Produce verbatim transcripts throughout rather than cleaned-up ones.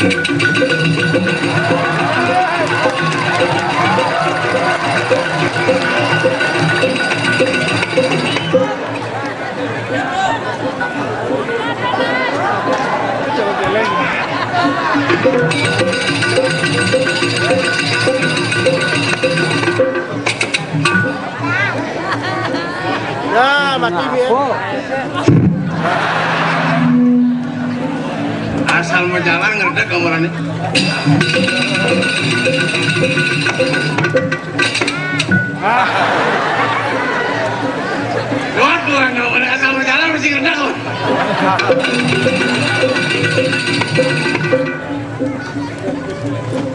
Ya, mati dia. Asal mau jalan ngeredek kamurannya. Waduh, nggak boleh asal mau jalan mesti ngeredek.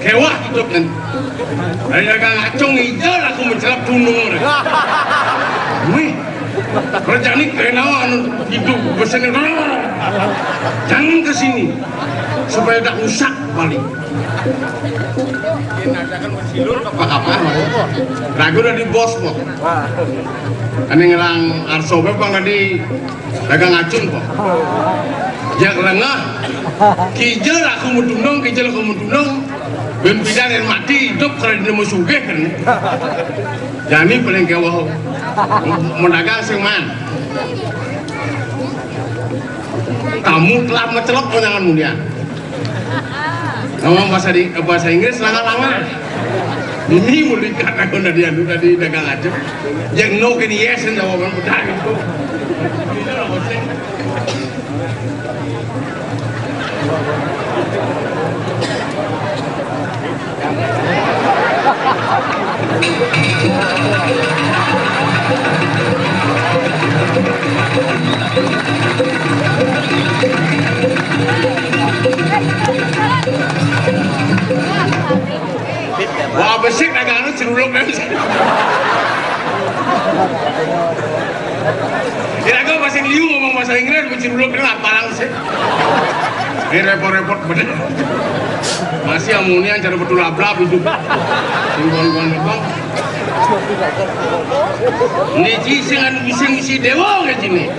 Kewah hidup kan. Ayo kang acung ijol aku mencelap gunung. Wih, kerja ini kenawan hidup pesan. Jangan ke sini supaya tak rusak paling. Apa-apa, ragu udah di bos kok. Ini ngerang arsobe bang tadi. Dagang acung kok. Jak lengah. Kijel aku mudunung, kijel aku mudunung. Ben pidan yang mati hidup kalau dia mau sugih kan. Jani paling kewah. Mau dagang sing man. Kamu telah mencelok panjangan mulia. Ngomong bahasa di bahasa Inggris langa-langa. Ini mulikat aku dari anu tadi dagang aja. Yang no gini yes yang jawaban benar itu. Wah, besik dagang anu celuluk kan. Kira gua masih liu ngomong bahasa Inggris, gua celuluk kan apalang sih. Ini repot-repot bener. Masih amunian cara betul ablab itu. Singkon-kon bang. Ini sih sing anu bising si dewa kayak gini.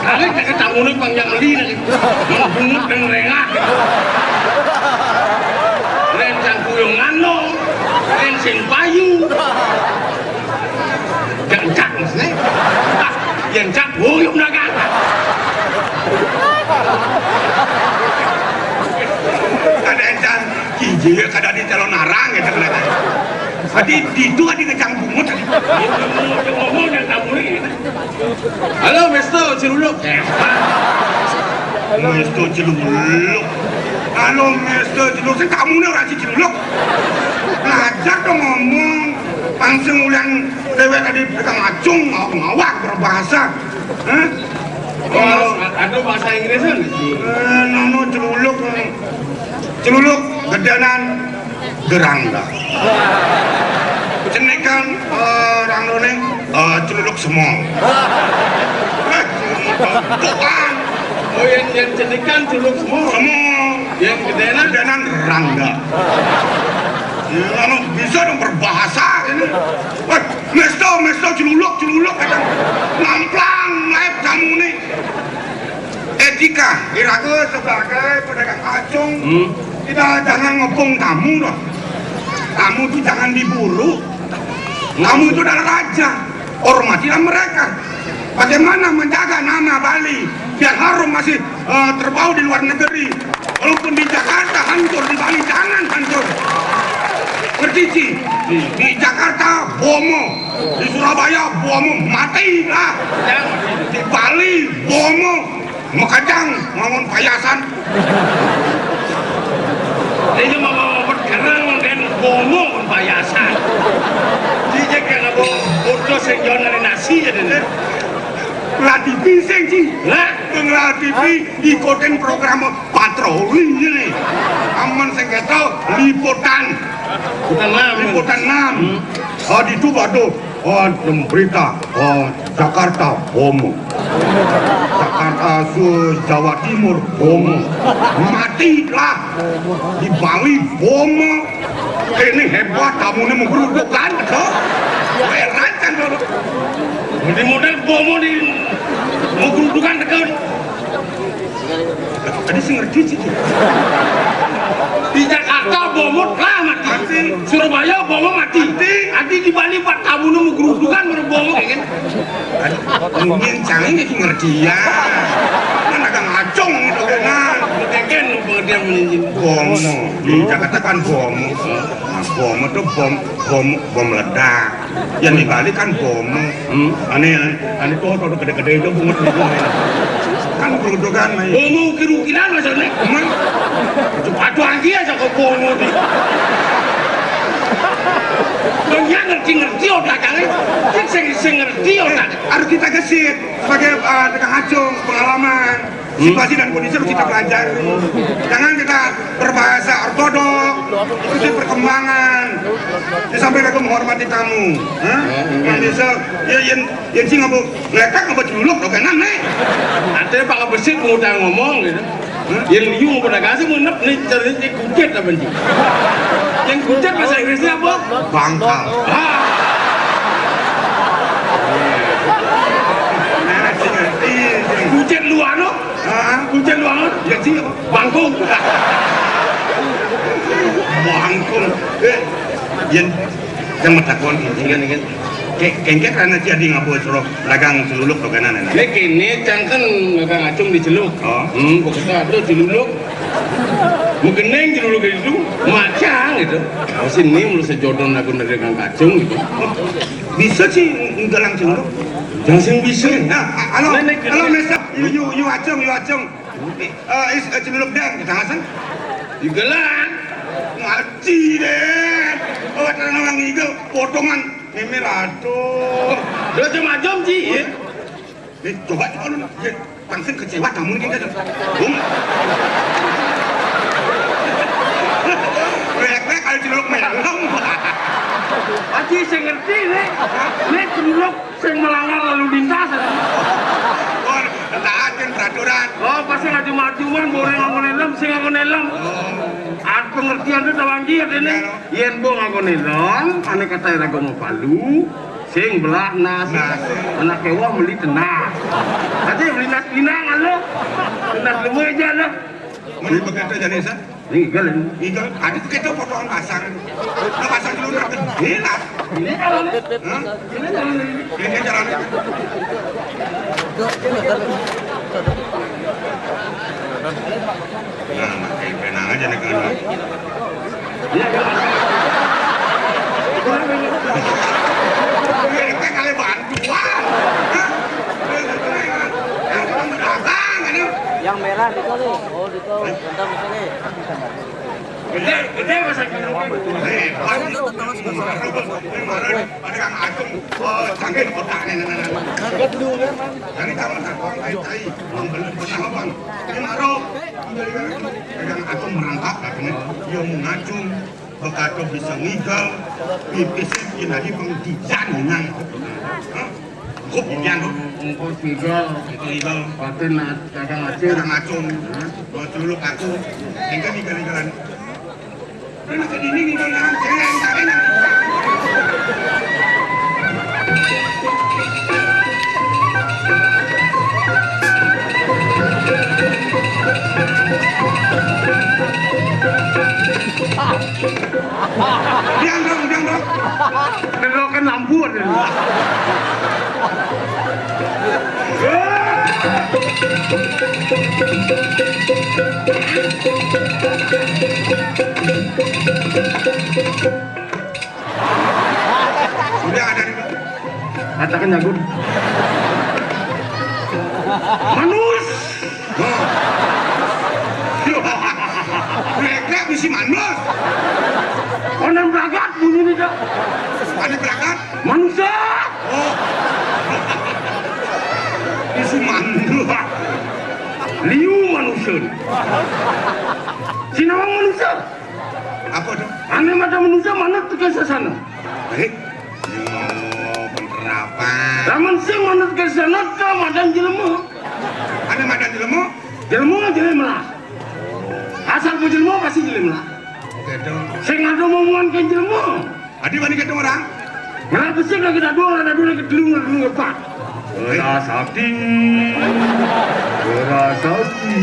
Kali kagak tamunya panjang lina gitu. Yang bungut dan rengah gitu. Len can kuyung ngano, len sing payu. Yang cak maksudnya. Yang cak kuyung dagang. Ada yang can kijil, kada di calon arang gitu kan. Tadi di itu ada ngecang bungut tadi. Ngomong yang tamunya gitu. Halo, Mesto Ciluluk. Mesto Ciluluk. Halo, Mesto Ciluluk. Saya kamu nih orang Ciluluk. Belajar dong ngomong. Langsung ulang dewek tadi pegang acung, ngawak-ngawak berbahasa. Hah? Kalau ada bahasa Inggrisnya nggak sih? Eh, nono Ciluluk. Ciluluk, gedenan. Gerangga. Cenikan, eh, rang noning, eh, celuluk semol. Eh, bukan. Oh, yang, yang cenikan celuluk semol. Semol. Yang gedenan? Gedenan rangga. Ya, anu, bisa dong berbahasa ini. Wah, mesto, mesto, celuluk, celuluk, kata. Namplang, naik tamu nih. Etika, iraga sebagai pedagang kacung, hmm, kita jangan ngepung tamu, loh. Tamu itu jangan diburu. Tamu itu adalah raja. Hormatilah mereka. Bagaimana menjaga nama Bali biar harum masih, eh, terbau di luar negeri? Walaupun di Jakarta hancur, di Bali jangan hancur. Ngerti, Ci? Di Jakarta, bomo. Di Surabaya, bomo. Mati lah. Di Bali, bomo. Makajang, ngangon payasan. Ini mau ngomong gerang dan bomo pun payasan. Dijek yang ngomong bodoh sing jual dari nasi ya, deh. Lah T V sing, Ci. Lah? Lah T V ikutin program patroli ini. Aman sing keto liputan. Liputan enam. Liputan enam. Hmm. Oh, di itu, waduh. Oh, berita. Oh, Jakarta, bomo. Jakarta, su-, Jawa Timur, bomo. Matilah. Di Bali, bomo. Ini hebat, tamunya mau gerudukan, tuh. Heran kan, tuh. Jadi model bomo di mau gerudukan, tuh. Tadi sih ngerti sih. Bomo lah mati. Mati. Surabaya bomo mati. Mati. Adi di Bali Pak tamu nemu gerudukan baru bomo kayak gini. Mungkin cangin iki ngerti ya. Kan agak ngacung gitu kan. Nah, mungkin pengertian menjadi bomo. Di Jakarta kan bomo. Nah, bomo tuh bom, bom, bom ledak. Yang di Bali kan bomo. Hmm. Ane, ane tuh, tuh gede-gede itu bungut itu. Kan gerudukan, nih. Bomo ukir-ukiran maksudnya. Hmm. Cepat lagi aja ke bomo di. Dia ngerti-ngerti otaknya. Sing, sing ngerti otak. Harus kita gesit sebagai, eh, tukang acung, pengalaman. Situasi dan kondisi harus kita pelajari. Jangan kita berbahasa ortodok, ikuti perkembangan. Disampaikan menghormati tamu. Hah? Kan bisa, ya, yang, yang sih ngapa ngeletak ngapa celuluk, lo kanan nih. Ada Pak Besi mau ngomong gitu. Hah? Yang liu pada kasih menep nih, cari kucit apa nih? Yang kucit bahasa Inggrisnya apa? Bangkal. Ah. Nah, sih ngerti. Kucit lu anu? Hah? Kucit lu anu? Ya sih apa? Bangkung. Bangkung. Eh, yang, yang metakon ini kan, kan. Kayak, kayak karena si Adi ngapa suruh dagang celuluk tuh kanan, enak. Ini kini cangken dagang acung di celuk. Oh. Hmm, pokoknya ada celuluk. Menggeneng celuluk itu, macang gitu. Oh, sini mulu sejodoh aku dagang acung gitu. Oh, bisa sih nggalang celuluk. Jangan sing bisa. Nah, halo, halo, Mister. Yu, yu, yu acung, yu acung. Eh, is, eh, celuluk dang, kita ngasen. Igelan. Ngaji deh. Oh, terang orang igel, potongan. Mimir, aduh. Lo macam-macam, Ji, ya? Nih, coba, coba lu, ya, langsung kecewa kamu nih, kan? Bung. Rek-rek, kalau celuluk melem. Aji, saya ngerti, nih. Nih, celuluk. Sing melanggar lalu lintas. Pun, taatin peraturan. Oh, pasti ngaju-majuan, boleh nganggo helm, sing nganggo helm. Oh. Ada pengertian tuh tawang dia ini. Iya, no. Yen bo nganggo helm, ane kata raga mau palu, sing belah nas. Nas. Anak kewa beli tenas. Aja beli nas pinang lo. Nas lu aja lo. Mending begitu jadi, San. Ini igel ini. Igel, ada tuh kita potongan pasang. Nah, pasang dulu, nah, gede lah. Ini kalau ini. Hah? Ini kalau ini. Ini caranya. Nah, makai penang aja nih, kan. Iya, iya. Ini kali bantuan. Hah? Yang merah di kali. Oh, di kali. Bentar, bentar nih. Gede, gede masa gini. Hebat. Ada yang acung. Oh, canggih otaknya, nah, nah, nah. Dari taman aku, tai, tai. Membeli pesawat, Bang. Ini maro. Dari taman aku merangkak, katanya. Dia mau ngacung. Bekato bisa ngigel. Pipis, ini tadi pendidikan, nang. Hah? Kok pikiran, kok? Engko ngigel. Itu ngigel. Paten, nah, kadang acung. Kadang acung. Hah? Mau celuluk aku. Engko ngigel-ngigelan. Diam dong, diam dong. Belokan lampu ada. Udah ada nih. Katakan jago. Manus. Mereka bisi manus. Konon bragat bunyi nih, Cak. Ada bragat? Manusia. Oh. Bisi manus. Liu manusia. Sinawang manusia. Apa tuh? Ane madan manusia manut ke sasana. Eh? Oh, penerapan. Lamun sing manut ke sasana, ka madan jelema. Ane madan jelema? Jelema jelema lah. Asal ku jelema pasti jelema lah. Oke, dong. Sing ada omongan ke jelema. Adi wani ketemu orang? Ngelah besik lagi dadu, ngelah dadu lagi telu, ngelah dadu ngepat. Ora sakti. Ora sakti.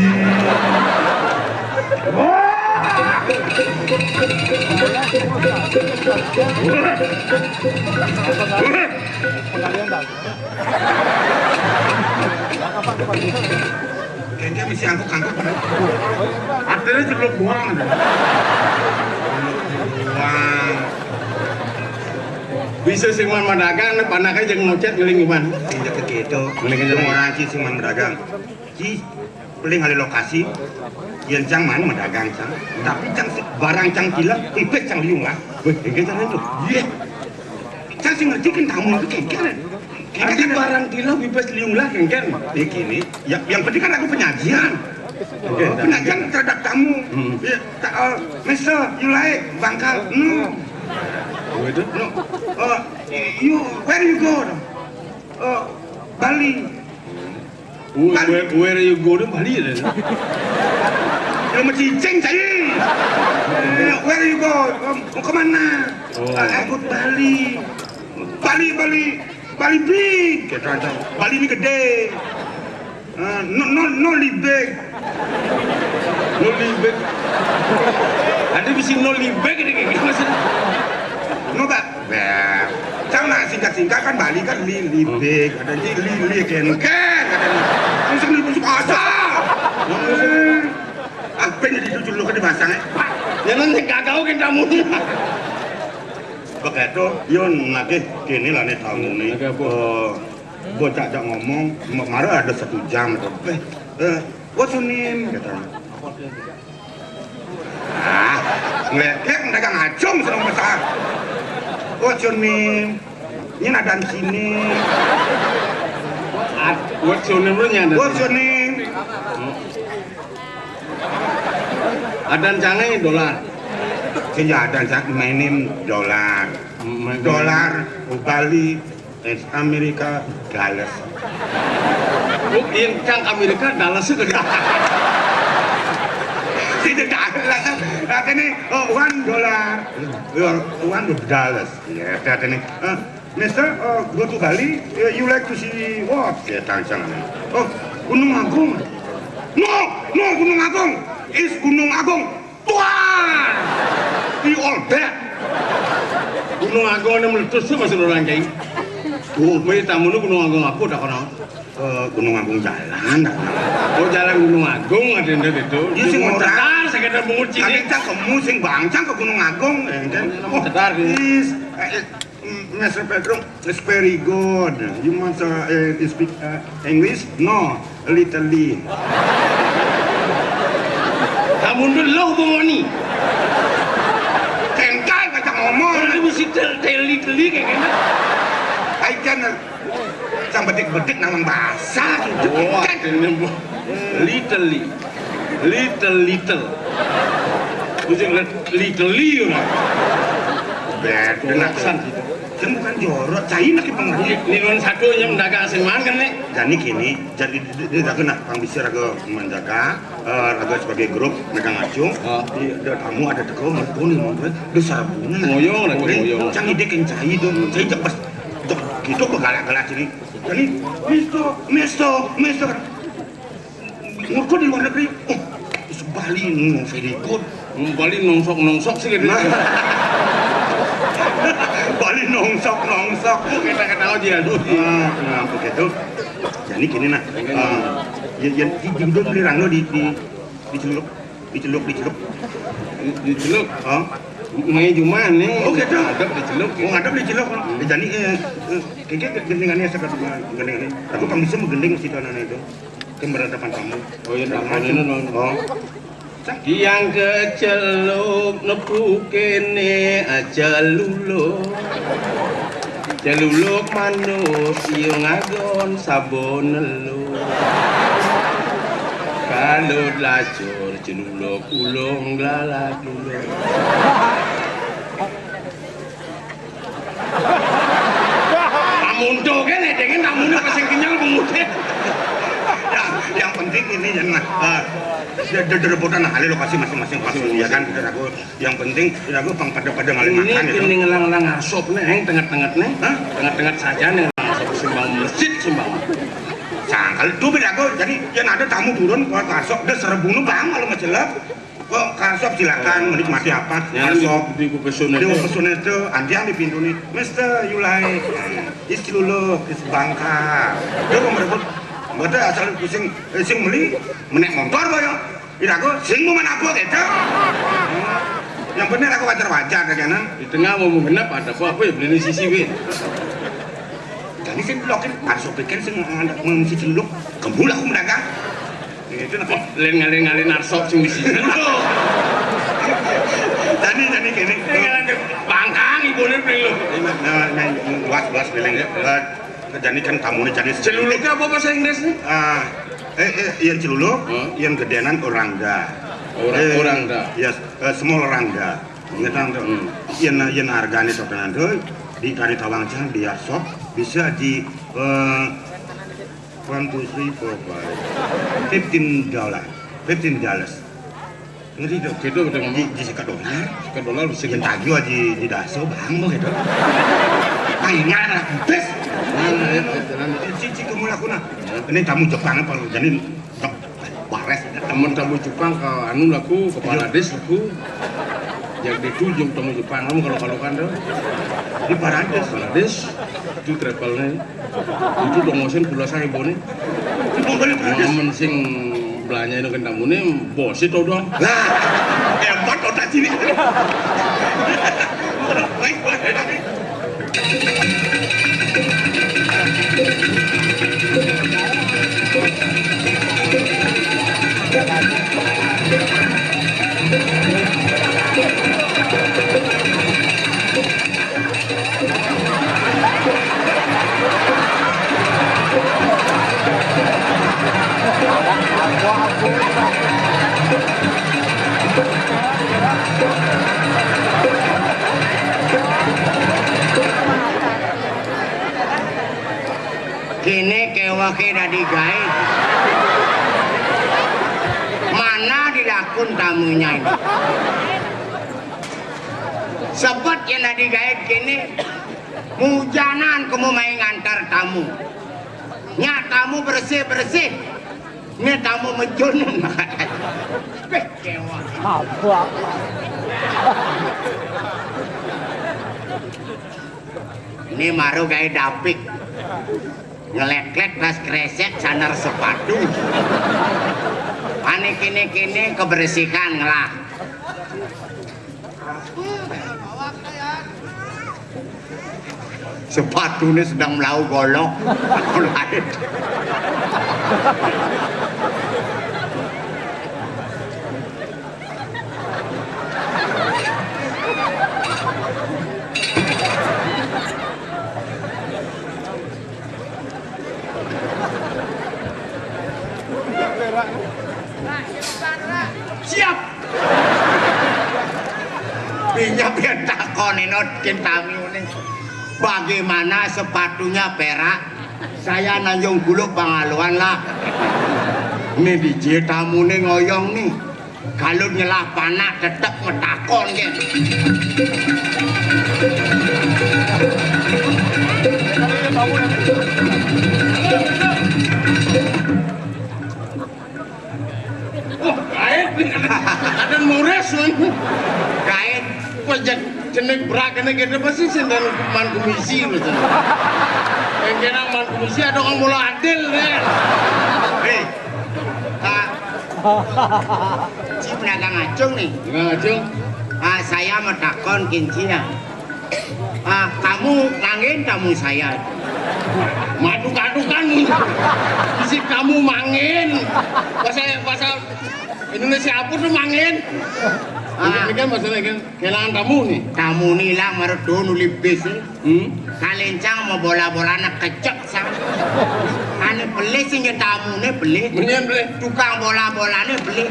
Wah! Kayaknya mesti angkut-angkut. Artinya jeruk buang. Buang. Bisa sing man madagang, panaknya jeung ngocet ngeling iman. Tidak begitu. Mendingan jeung orang sih sing man madagang. Ci, paling ahli lokasi, yén cang man madagang cang. Tapi cang si-, barang cang tileh, pipis cang liung lah. Wih, engké cang itu. Iya. Cang sing ngerti kan tamu itu kéngkén. Arti barang tileh, pipis liung lah kéngkén. Ini gini, ya, yang penting kan aku penyajian. Oke, penyajian terhadap tamu. Hmm. Ya, ta-, eh, Mister, you like bangkal? No. Oh, itu? No. Eh, you, where you go? Eh, Bali. Where, where, where you go to Bali then? Lu mah cicing, cai. Eh, where you go? Mau, mau kemana? Oh. Ah, aku Bali. Bali, Bali, Bali big. Kata, kata, Bali ini gede. Eh, no, no, no libek. No libek. Ada bisi no libek ini kayak gimana sih? No, Pak. Nah, cang nak singkat-singkat kan Bali kan li, libek, ada ji li, li, ken, ken, ada ji. Langsung libek, langsung asal. Apa yang jadi judul lo kan dipasang, eh? Ya, nanti kagak oke tamu nih. Begitu, Yun, lagi gini lah nih tamu nih. Lagi apa? Eh, bocah ajak ngomong, ma-, marah ada satu jam tuh. Eh, eh, what's your name? Kata. Ah, ngeliat, ngeliat dagang acung, seneng besar. What's your name? Ini adan sini. Ad-, what's your name lu nya adan? What's your name? Adan cangé dolar. Sing adan cang, my name dolar. My name. Dolar, Bali, Amerika, Dallas. Oh, yang cang Amerika, Dallas itu gede. Tidak Dallas. Artinya, oh, one dollar. One Dallas. Ya, artinya, eh, Mister, eh, go to Bali, eh, you like to see what? Ya, cang, cang. Oh, Gunung Agung. No, no, Gunung Agung. Is Gunung Agung. Tuan! We all dead. Gunung Agung ini meletus tuh masih orang kayak. Oh, tamu lu Gunung Agung apa dah kono? Eh, Gunung Agung jalan dah. Oh, jalan Gunung Agung ada yang itu. Iya, sing ora. Cetar, sekedar bungut sini. Tapi cang kemu sing bangcang ke Gunung Agung, ya kan? Oh, cetar, ya. Is, eh, Mister Pedro, it's very good. You want to, uh, speak, uh, English? No, a little bit. Kamu dulu lo bongoni. Kengkai kata ngomong. Lu mesti tel-, teli-teli kayak gini. I can, uh, sang bedik-bedik nang bahasa gitu. Oh, kan? Little, little, little. Ujung little, little. Beda. Kena pesan gitu. Kan bukan jorok, cai lagi pengaruh. Ini non satu nya mendagang sing mangan nih. Jadi gini, jadi di, di, di, raga nah, pang bisa raga menjaga, eh, raga sebagai grup megang acung. Oh. Di, di tamu ada teko mertuni mungkin. Di sarabuna. Ngoyong, raga ngoyong. Cang ide keng cai dong, cai jek pas jek gitu kok galak-galak sini. Jadi, Mister, Mister, Mister. Mereka di luar negeri, oh, is Bali no very good. Hmm, Bali nongsok-nongsok sih gitu. Nah. Bali nongsok-nongsok. Kita ketawa dia tuh. Ah, nah, begitu. Jadi gini nah, eh, ya, ya, di, di, di, di, di, di, di celuk, di celuk, di celuk. Di, di celuk? Oh. Main cuma nih. Oh, gitu. Ngadep di celuk. Oh, ngadep di celuk. Ya, jadi, eh, eh, kayaknya gendingannya sekat gendingannya. Aku pang bisa menggending si tanahnya itu. Kan berhadapan tamu. Oh, iya, tamu ini, non. Oh. Tiang keceluk nepu kene aja luluk. Celuluk manuk iyo ngagon sabon nelu. Kalau lacur celuluk ulung lalat ulung. Amuntuh kan, ya, dengan tamunya pas yang kenyal, pemuda. Ya, yang penting ini, ya, nah, eh, de-, de-, derebutan, nah, ahli lokasi masing-masing, pas, ya kan, kita ragu. Yang penting, kita ragu, pang pada-pada ngalih makan, gitu. Ini ngelang-ngelang asop nih, yang tengah-tengah nih. Hah? Tengah-tengah saja nih, asop sumbang masjid, sumbang. Sangkal, tuh, beda, aku. Jadi, yang ada tamu turun, kuat asop, dia serebu nu, bang, kalau ngecelep. Kok karsop, silakan menikmati apa? Ya, karsop di, di pesona itu. Di pesona itu, antiang di pintu nih. "Mister, you like is Ciluluk, is Bangka." Dia mau merebut. Mboten asal pusing, eh, sing beli, menek motor kok ya. Ira aku, sing mau mana aku gitu. Yang bener aku wajar-wajar, ya kan? Di tengah mau genep ada apa, apa ya, beli sisi, weh. Jadi sing lokin, karsop pikir sing anak mengisi Ciluluk, kembul aku mendagang. Itu napa? Lain ngalih-ngalih narsop sing wis isin lho. Jani, jani kene. Bangkang ibune beli lho. Nah, nah, luas, luas keliling. Ya. Eh, jani kan tamune jani Ciluluk apa bahasa Inggris nih? Ah, eh, eh, yang Ciluluk, hmm, yang gedenan Orangda. Orang, eh, Orangda. Yes, eh, small Orangda. Ngerti to? Hmm. Yang, yang harganya sodanan tuh di kari tawang jang biar sok bisa di, eh, One, two, three, four, five. Fifteen dollar. Fifteen dollars. Ngerti to? Gitu, gitu, Mama. Di, di seket dolar. Seket dolar bisa. Yang tagih di, di daso, bang, mau gitu. Mainan lah, bes. Nah, ya, ya, jalan. Cici kamu laku nah. Ya. Ini tamu Jepang apa lu? Jadi, wares. Temen tamu Jepang ke anu laku, kepala des laku. Yang itu jeng tamu Jepang, kamu kalau-kalau kan tuh. Di Parades. Parades, itu travelnya. Itu dong mesin pula saya bone. Itu balik Parades. Ngamen sing belanja itu kan tamune, bos itu dong. Lah, hebat otak sini. Baik, baik. Kene kewake dadi gaib. Mana dilakun tamunya ini? Sebet yang dadi gaib kene, mujanan kamu main ngantar tamu. Nyak tamu bersih-bersih. Ini tamu mejun. Beh, kewake. Apa? Ini maru gawe dapik. Ngelek-lek tas kresek sandar sepatu. Ane kene-kene kebersihan ngelah. Sepatune sedang melau golok. Lain. Siap. Pinya pian takon enot kin tamune. Bagaimana sepatunya perak? Saya nanjung guluk pangaluan lah. Ini di tamune ngoyong nih. Kalau nyelah panak tetep metakon, ya. Wah, gaib. Ada mures, weh. Gaib. Wah, jen-, jenek berak kene kene pasti sendal man komisi lho, jen. Yang kena man komisi ada orang bola adil, ya. Hei. Pak. Si pedagang acung nih. Pedagang acung. Ah, saya mau takon kincia. Ah, kamu nganggin tamu saya. Maduk-adukan. Isi kamu mangin. Bahasa, bahasa Indonesia apa tuh mangin? Ah. Ini kan masalah kan kehilangan tamu nih. Tamu nih lah marut dulu libis. Hmm? Kalencang mau bola-bola nak kecek sang. Ane beli sing tamune beli. Mendingan beli. Tukang bola-bolane beli.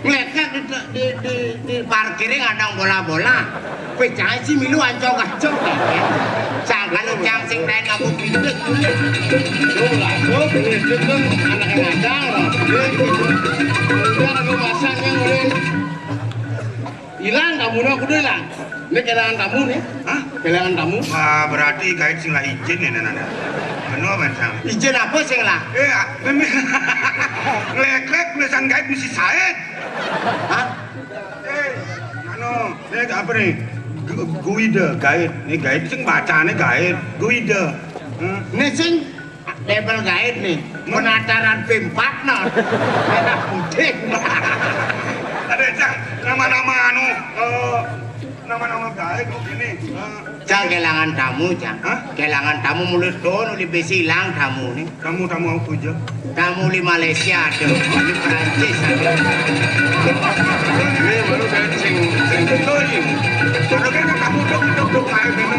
Ngletek di, di, di, di parkire ngadang bola-bola. Kowe jangan sih milu ancok-ancok. Jangan lu yang sing lain kamu pindah. Tuh lah, tuh, pindah tuh, anak yang ada, orang pindah gitu. Udah, lu masang yang udah. Hilang tamunya, aku udah hilang. Ini kehilangan tamu nih. Hah? Kehilangan tamu. Wah, berarti gaib sing lah izin ya, Nana. Anu apa yang salah? Izin apa sing lah? Eh, ah, meme-, ngelek-lek tulisan gaib mesti Said. Hah? Ini apa nih? Gu- Guide, guide. Ini guide sing bacanya guide. Guide. Hmm. Ini sing label guide nih. Penataran pim partner. Merah putih. Ada cang nama-nama anu eh, nama-nama guide kok ini. Eh, Cang kehilangan tamu, Cang. Hah? Kehilangan tamu mulus doon, uli bisi ilang tamu nih. Tamu-tamu aku aja. Tamu di Malaysia ada, di Prancis ada. Ini baru saya sing sing betul ini. Sudah kan kamu dok dok dok aja ini.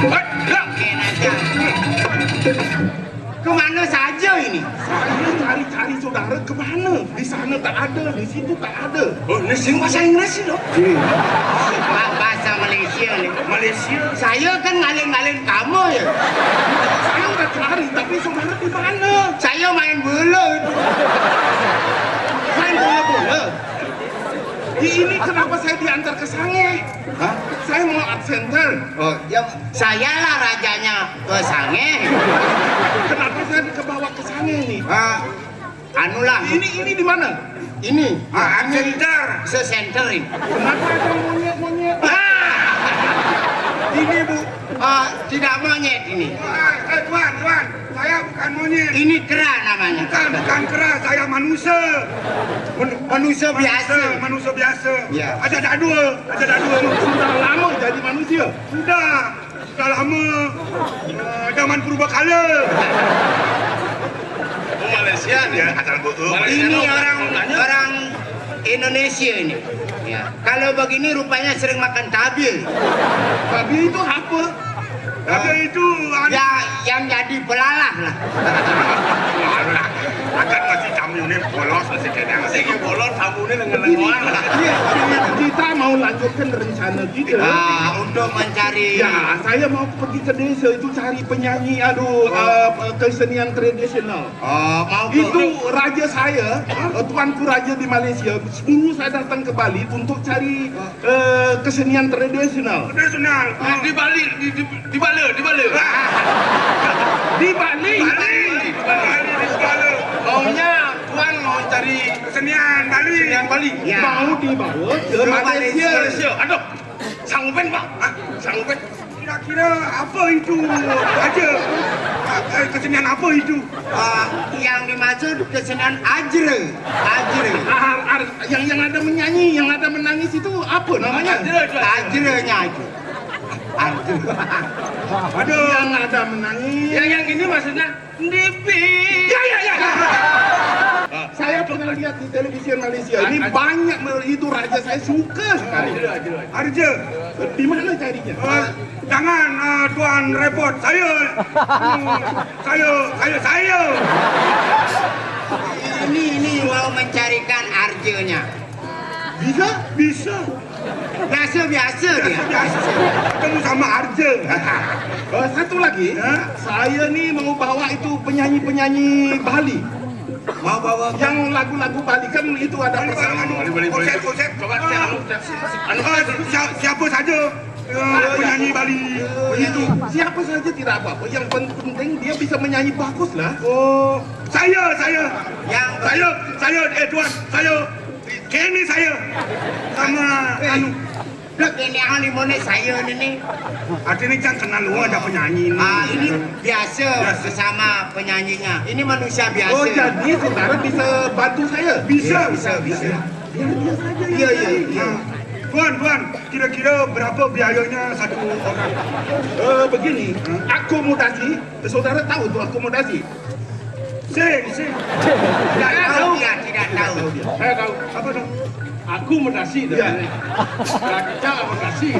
Hei, dok. Kena aja. Kemana saja ini? Saya cari-cari saudara kemana? Di sana tak ada, di situ tak ada. Oh, ini sing bahasa Inggris sih dok. Ba- bahasa Malaysia nih. Malaysia. Saya kan ngalen-ngalen kamu ya. Saya udah cari, tapi saudara di mana? Saya main bola itu. Main bola-bola. Di ini kenapa saya diantar ke Sangeh? Hah? Saya mau art center. Oh, ya, sayalah rajanya ke Sangeh. Kenapa saya kebawa ke Sangeh nih? Ah, anulah. Ini ini di mana? Ini. Ah, art center. Se-center ini. Kenapa ada monyet-monyet? Ah! Ini bu, ah, tidak monyet ini. Ah, eh, tuan, tuan, saya bukan monyet. Ini kera namanya. Bukan, bukan kera, saya manusia. Men- manusia biasa. Manusia biasa. Ya. Aja dadul, aja dadul. Sudah lama jadi manusia. Sudah, sudah lama. Eh, zaman purba kala. Oh, Malaysia nih. Ya, asal bu. Ini orang orang Indonesia ini. Ya. Kalau begini rupanya sering makan tabil. Tabil itu apa? Tabil itu anu. Ya, yang jadi pelalah lah. Akan masih tamu ini polos masih kena. Masih bolot tamu ini dengan lengoan lah. Iya, kita mau lanjutkan rencana kita. Ah, untuk mencari. Ya, saya mau pergi ke desa itu cari penyanyi, aduh, eh, kesenian tradisional. Oh, mau ke Itu raja saya, eh, tuanku raja di Malaysia. Dulu saya datang ke Bali untuk cari eh, kesenian tradisional. Tradisional. Di, di Bali, di, di, di Bali, di Bali. Di Bali. Bali. Di Bali. Maunya tuan mau cari kesenian Bali. Kesenian Bali. Ya. Mau dibawa ke Malaysia. Malaysia. Aduh, sanggup kan, Pak? Hah? Sanggup kan? Kira-kira apa itu? Aja. Eh, kesenian apa itu? Ah, yang dimaksud kesenian ajre. Ajre. Ah, ar- yang yang ada menyanyi, yang ada menangis itu apa namanya? Ajre itu. Ajrenya itu. Ajre. Aduh. Yang ada menangis. Yang yang ini maksudnya Nipi. Ya, ya, ya. Saya pernah lihat di televisi Malaysia. Ini banyak itu raja saya suka sekali. Arja. Di mana carinya? Eh, jangan eh, tuan repot. Saya, saya, saya, saya. Ini ini mau mencarikan arjanya. Bisa? Bisa. Biasa-biasa dia. Biasa. Ketemu sama Arja. Eh, satu lagi, ya, saya nih mau bawa itu penyanyi-penyanyi Bali. Mau bawa yang lagu-lagu Bali kan itu ada Bali, Bali, Bali, Bali, Bali. Konsep, konsep. Coba cek anu, cek. Anu, eh, si- siapa saja eh, penyanyi Bali begitu. Siapa saja tidak apa-apa. Yang penting dia bisa menyanyi bagus lah. Oh, saya, saya. Yang saya, saya, eh tuan, saya. Kini saya sama anu. Blok ini yang di mana saya ini? Artinya jangan kenal lu ada penyanyi ini. Ah, ini biasa bersama penyanyinya. Ini manusia biasa. Oh, jadi saudara bisa bantu saya? Bisa, bisa, bisa. Biar dia saja yang cari. Iya, iya. Tuan, tuan, kira-kira berapa biayanya satu orang? Eh, begini, akomodasi, saudara tahu tuh akomodasi? Sing, sing. Tidak tahu. Dia tidak tahu. Saya tahu. Apa tuh? Aku mutasi dah. Ya. Kita mutasi.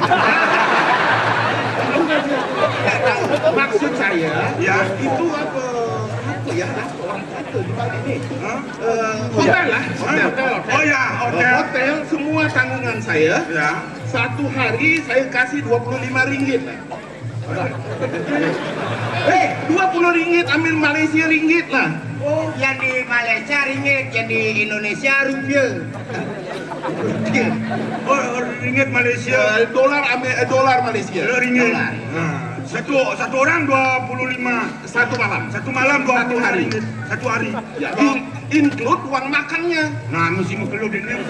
Maksud saya, ya, itu apa? Apa ya? Apa orang kata di Bali ini? Hah? Eh, hotel lah. Hotel. Hotel. Oh ya, hotel. Hotel, semua tanggungan saya. Ya. Satu hari saya kasih dua puluh lima ringgit. Eh, dua puluh ringgit ambil Malaysia ringgit lah. Oh, yang di Malaysia ringgit, yang di Indonesia rupiah. Rupiah. Oh, ringgit Malaysia. Eh, dolar ambil eh, dolar Malaysia. Dolar ringgit. Dolar. Nah, satu satu orang dua puluh lima. Satu malam. Satu malam dua puluh lima ringgit. Satu hari. Ya, in- include uang makannya. Nah, mesti include ini.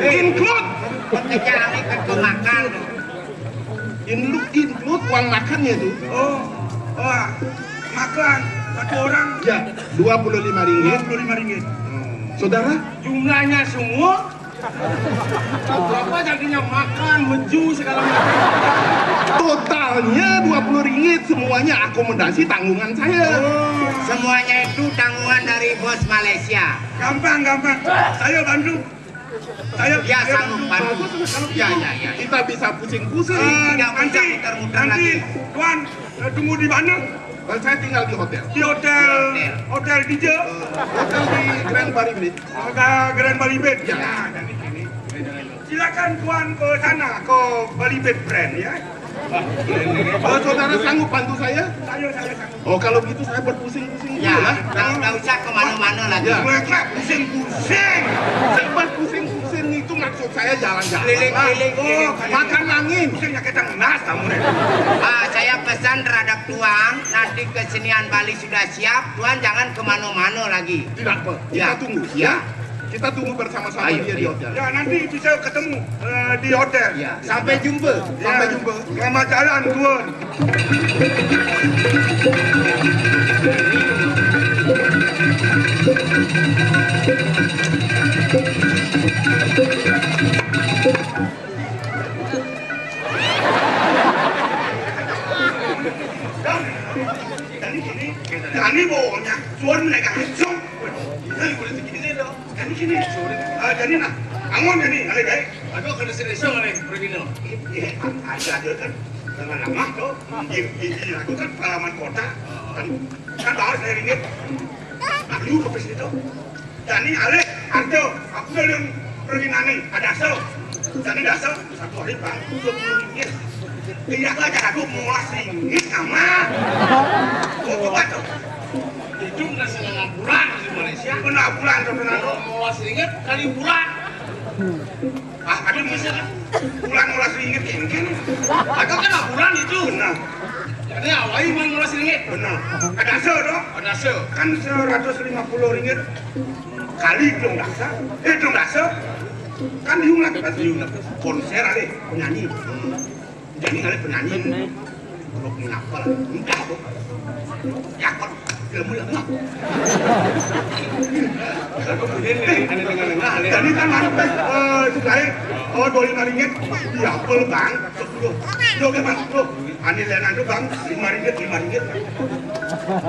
Include. Kerja ini kan pemakan. Include, include uang makannya tuh. Oh, wah, makan satu orang. Ya, dua puluh lima ringgit. Dua puluh lima ringgit. Saudara? Jumlahnya semua berapa jadinya, makan, meju, segala macam? Totalnya dua puluh ringgit, semuanya akomodasi tanggungan saya. Oh. Semuanya itu tanggungan dari bos Malaysia. Gampang, gampang. Saya bantu. Saya, ya, saya sanggup bantu. Bagus, kalau ya, begitu. Ya, ya. Kita bisa pusing-pusing. Ah, tidak usah muter-muter lagi. Nanti, Tuan, eh, tunggu di mana? Dan saya tinggal di hotel. Di hotel, hotel D J? Hotel di Grand Bali Beach. Hotel Grand Bali Beach. Ya. Ya, dan di sini. Silakan Tuan ke sana, ke Bali Beach Brand, ya. Kalau saudara sanggup bantu saya? Saya, saya sanggup. Oh, kalau gitu saya berpusing-pusing dulu, ya, lah. Nggak, nggak usah kemana-mana lagi. Ya. Mereka pusing-pusing. Saya berpusing-pusing itu maksud saya jalan-jalan. Keliling-keliling, oh, keliling. Makan angin. Pusingnya kita ngenas kamu nih. Ah, saya pesan terhadap Tuan, nanti kesenian Bali sudah siap, Tuan jangan kemana-mana lagi. Tidak apa, kita tunggu. Ya. Kita tunggu bersama-sama dia di hotel. Ya, nanti bisa ketemu, eh, di hotel. Ya. Sampai jumpa. Ya. Sampai jumpa. Selamat jalan, Tuan. Jadi gini, jadi pokoknya Tuan menekan hijau. Ini boleh segini dong. Jadi gini, ah, jadi nah, angon jadi, ada baik. Aduh, kena serius, ada pergi dong. Iya, ada, ada kan. Dengan lama tuh, iya, iya, aku kan pengalaman kota. Kan, kan baru saya ringgit. Nah, lu ke situ. Jani alih, arjo, aku udah yang pergi nani, ada so. Jani dasar, satu hari bang, dua puluh ringgit. Tidak aja aku mau ringgit sama. Mau coba tuh. Itu nggak setengah bulan di Malaysia. Benar bulan, benar. Mau ringgit kali bulan. Ah, tapi bisa kan? Bulan mau ringgit ini kan. Aku kan bulan itu. Benar. Jadi awalnya mau ringgit. Benar. Ada so dong. Ada so. Kan seratus lima puluh ringgit. Kali dong dasar, eh, dong dasar. Kan diulang, kan diulang. Konser ada, penyanyi. Jadi ada penyanyi. Kalau punya apa lah? Enggak, kok. Ya, kok. Ilmu ya, enggak. Jadi kan ada, eh, itu saya, oh, dua lima ringgit. Iya, apa lu, Bang? Sepuluh. Lo gimana? Lo, aneh, layanan tuh, Bang, lima ringgit, lima ringgit.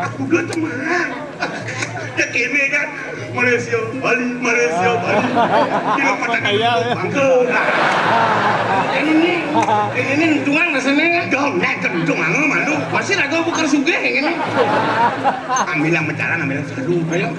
Aku dua teman. Ya gini kan, Malaysia, Bali, Malaysia, Bali. Tidak pada kaya, ya. Bangke. Nah, ini, ini untungan rasanya, ya. Dong, naik ke untung, anu, malu. Pasti lagu bukan sugih yang ini. Ambil yang berjalan, ambil yang seru. Ayo.